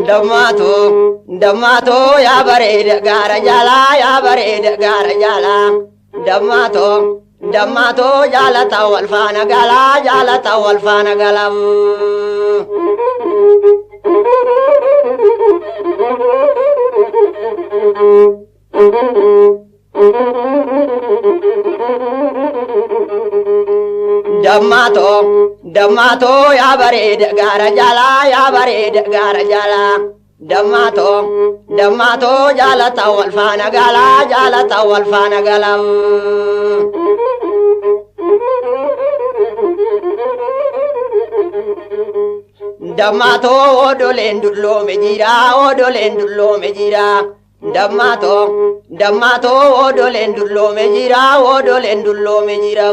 Dammaatoo dammaatoo yaa bareeda gaara jalaa yaa bareeda gaara jalaa dammaatoo dammaatoo jaalata wal faana galaa jaalata wal faana galaa. Dammaatoo dammaatoo yaa bareeda gaara jalaa yaa bareeda gaara jalaa dammaatoo dammaatoo jaalata wal faana galaa jaalata wal faana galaa. Dammaatoo odoleen dulloome jira odoleen dulloome jira dammaatoo dammaatoo odoleen dulloome jira odoleen dulloome jira.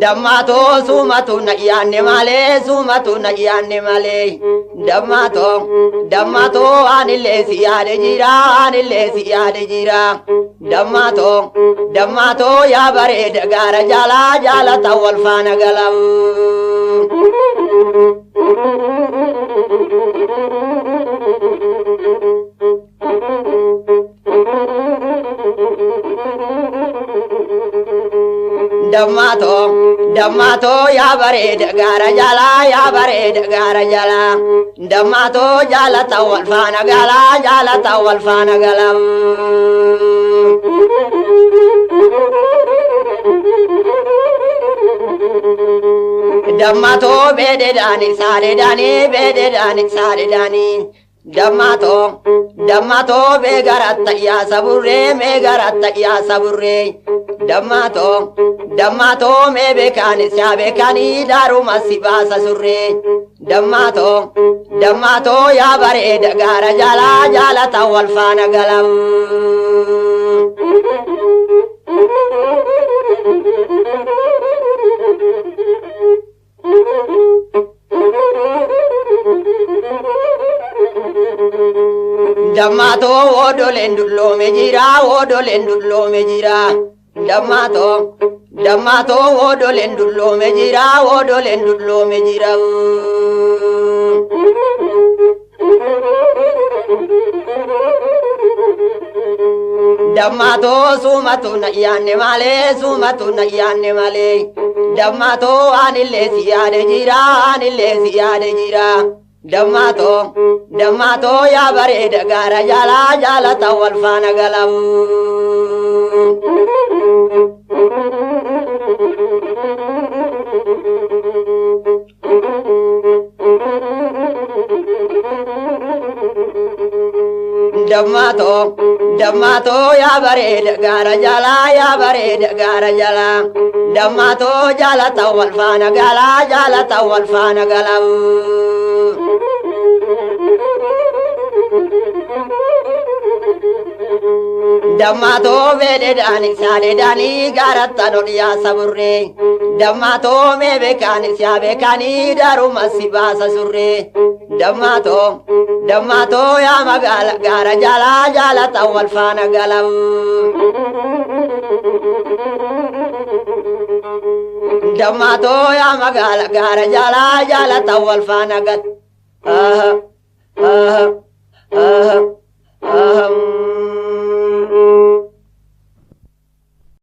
Dammaatoo suumatu na yaanne malee suumatu na yaanne malee dammaatoo dammaatoo anillee si yaade jira anillee si yaade jira dammaatoo dammaatoo yaa bareeda gaara jalaa jaalata wal faana galaa. Dammaatoo dammaatoo yaa bareeda gaara jalaa yaa bareeda gaara jalaa dammaatoo jaalata wal faana galaa jaalata wal faana galaa. Dammaatoo beedeedhaani saadeedhaani beedeedhaani saadeedhaani dammaatoo dammaatoo beegaratta yaasa burree meegaratta yaasa burree dammaatoo dammaatoo mee beekaani siyaa beekaanii daaruma si baasa surree dammaatoo dammaatoo yaa bareeda gaara jalaa jaalata wal faana galaa. Dammaatoo odoleen dulloome jira odoleen dulloome jira dammaatoo dammaatoo odoleen dulloome jira odoleen dulloome jira. Dammaatoo suumatu na yaanne malee suumatu na yaanne malee dammaatoo anillee si yaade jira anillee si yaade jira. Dammaatoo dammaatoo yaa bareeda gaara jalaa jaalata wal faana galaa. Dammaatoo dammaatoo yaa bareeda gaara jalaa yaa bareeda gaara jalaa dammaatoo jaalata wal faana galaa jaalata wal faana galaa. Dammaatoo beedeedhaani saadeedhaani gaarattan ol yaasa burree dammaatoo mee beekaani siyaa beekaanii daaruma si baasa surree dammaatoo dammaatoo yaa magaala gaara jalaa jaalata wal faana galaa. Dammaatoo yaa magaala gaara jalaa jaalata wal faana galaa.